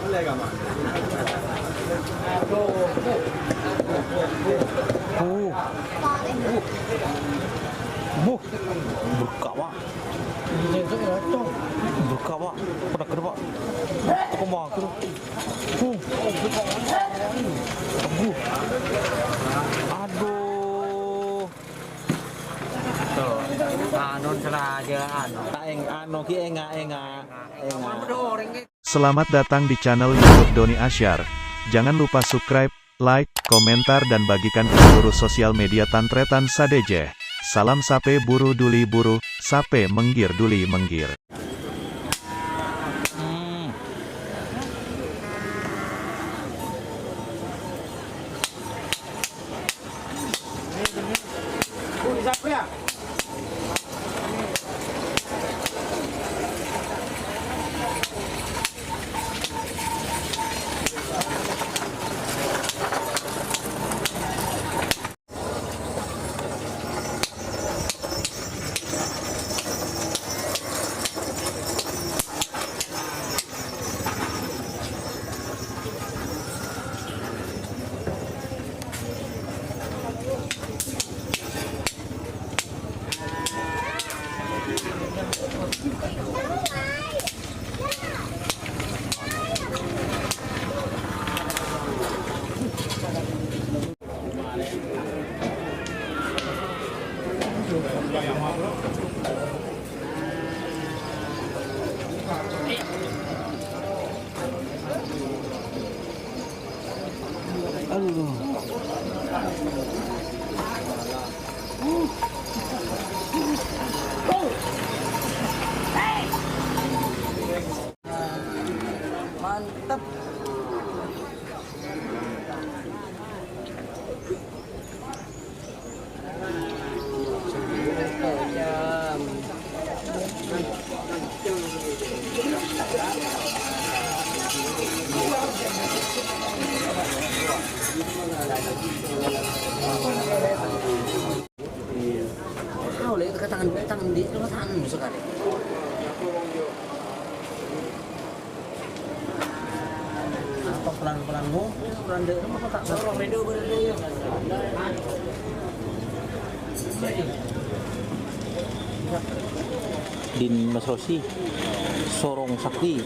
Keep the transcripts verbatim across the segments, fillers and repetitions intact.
Oh. Buh. Berkah, Pak. Berkah, Pak. Pada kerja, Pak. Kok mau aku? Buh. Buh. Aduh. Tuh. Anu sengaja, anu. Tak eng-, anu ki enga-enga. Enga. Selamat datang di channel YouTube Doni Asyar. Jangan lupa subscribe, like, komentar, dan bagikan ke seluruh sosial media Tan Tretan sadhâjâ. Salam sapè buru duli buru, sapè menggir duli menggir. Mantep. Tahu lek ke tangan, tangan di, cuma tangan sakalè. Apa pelan-pelan mo? Pelan dek, apa tak? Din Mas Rosi, Sorong Sakti.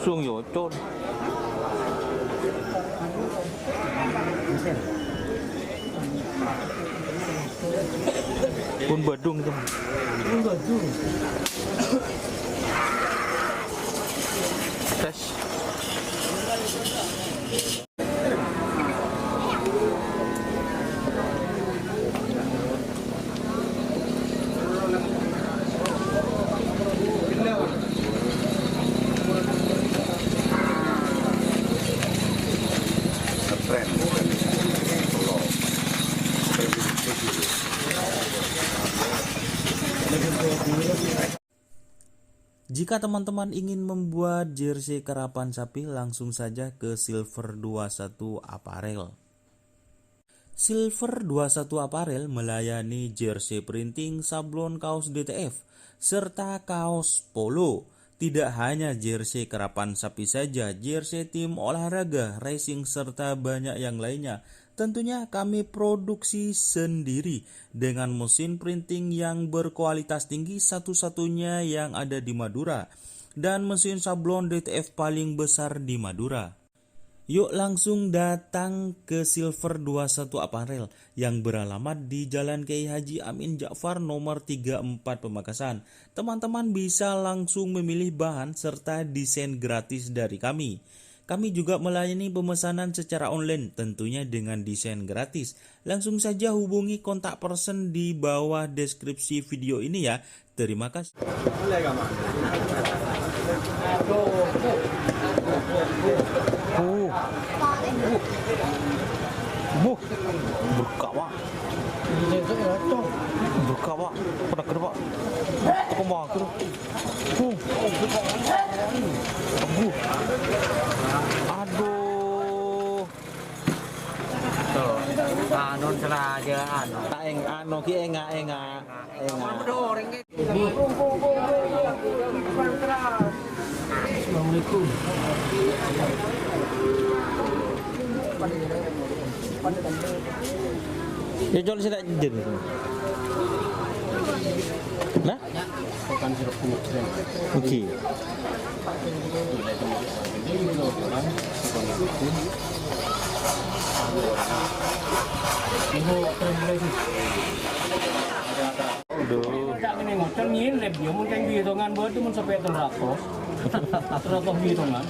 Sung yo, col. Pun Badung itu. Pun Badung. Tes. Jika teman-teman ingin membuat jersey karapan sapi, langsung saja ke Silver dua satu Apparel. Silver dua satu Apparel melayani jersey printing, sablon kaos D T F, serta kaos polo. Tidak hanya jersey karapan sapi saja, jersey tim olahraga, racing, serta banyak yang lainnya. Tentunya kami produksi sendiri dengan mesin printing yang berkualitas tinggi, satu-satunya yang ada di Madura, dan mesin sablon D T F paling besar di Madura. Yuk langsung datang ke Silver dua satu Apparel yang beralamat di Jalan Kiai Haji Amin Ja'far nomor tiga empat Pamekasan. Teman-teman bisa langsung memilih bahan serta desain gratis dari kami. Kami juga melayani pemesanan secara online, tentunya dengan desain gratis. Langsung saja hubungi kontak person di bawah deskripsi video ini ya. Terima kasih. Oh. Buh. Berkah, Pak. Berkah, Pak. Pernah kena, Pak. Aku mau aku. Huh. Aduh. Aduh. Tuh, anu sengaja, anu. Tak eng-, anu ki enga-enga. Enga. Assalamualaikum. Ya, col sih tak jujur. Nah? Bukan sirup kunyit. Oke. Ini krim lagi. Aduh. Cak ngene ngocol ngilep ya, mungkin bitongan buat itu mun sampai teratus. Teratus bitongan.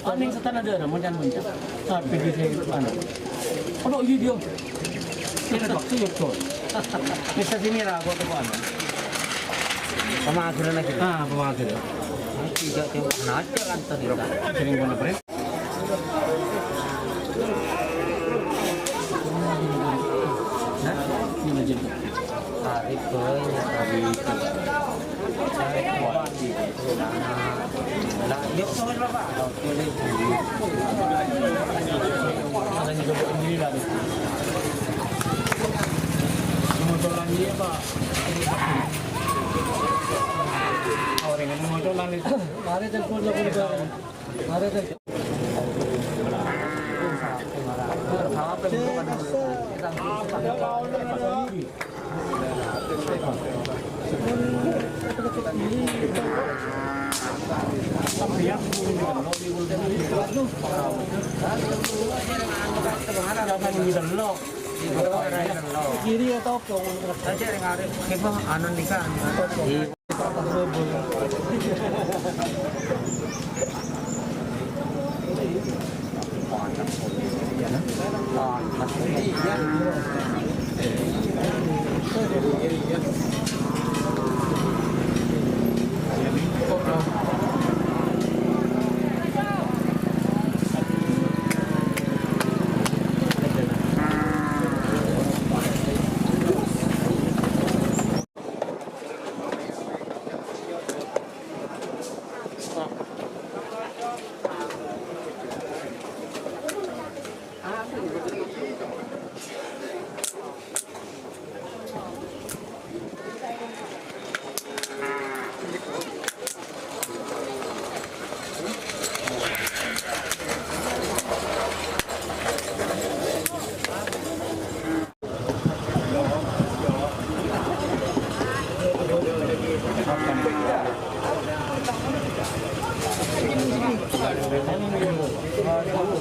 Aneh setan ada, ada, mungkin, mungkin. Tapi di sini mana? Aduh, iya, dia. Ini waktu ya, Col. Bisa sini lah, gua tuh, anu. Pemageran lagi. Ah, pemageran. Tidak, tidak. Nah, jalan tadi. Sering bener, Bre. Tarik, boy, tarik. Lah, yuk, turun lah, Pak. Oke, deh. Ada yang coba sendiri lah, deh. Motoran dia, Pak. Orang yang motoran itu. Mari, telepon, telepon, telepon. Kiri atau apa? Anu nikah.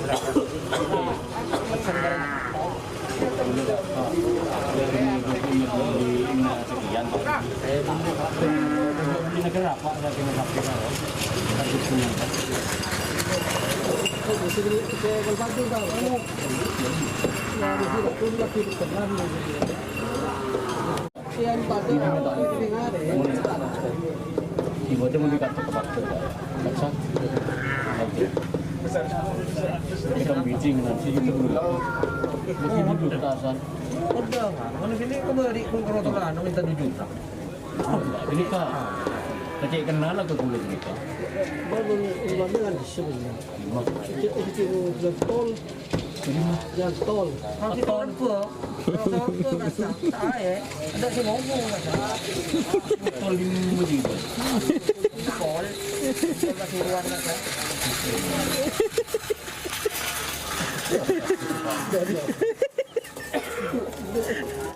Ini kan, ini kan kecil kenal aku kulit ini. Baru ini kan di sini. Ini, ini, ini, ini, Tol. Tol. Tol. Tol ini. Tol. Tol Pasuruan, kan?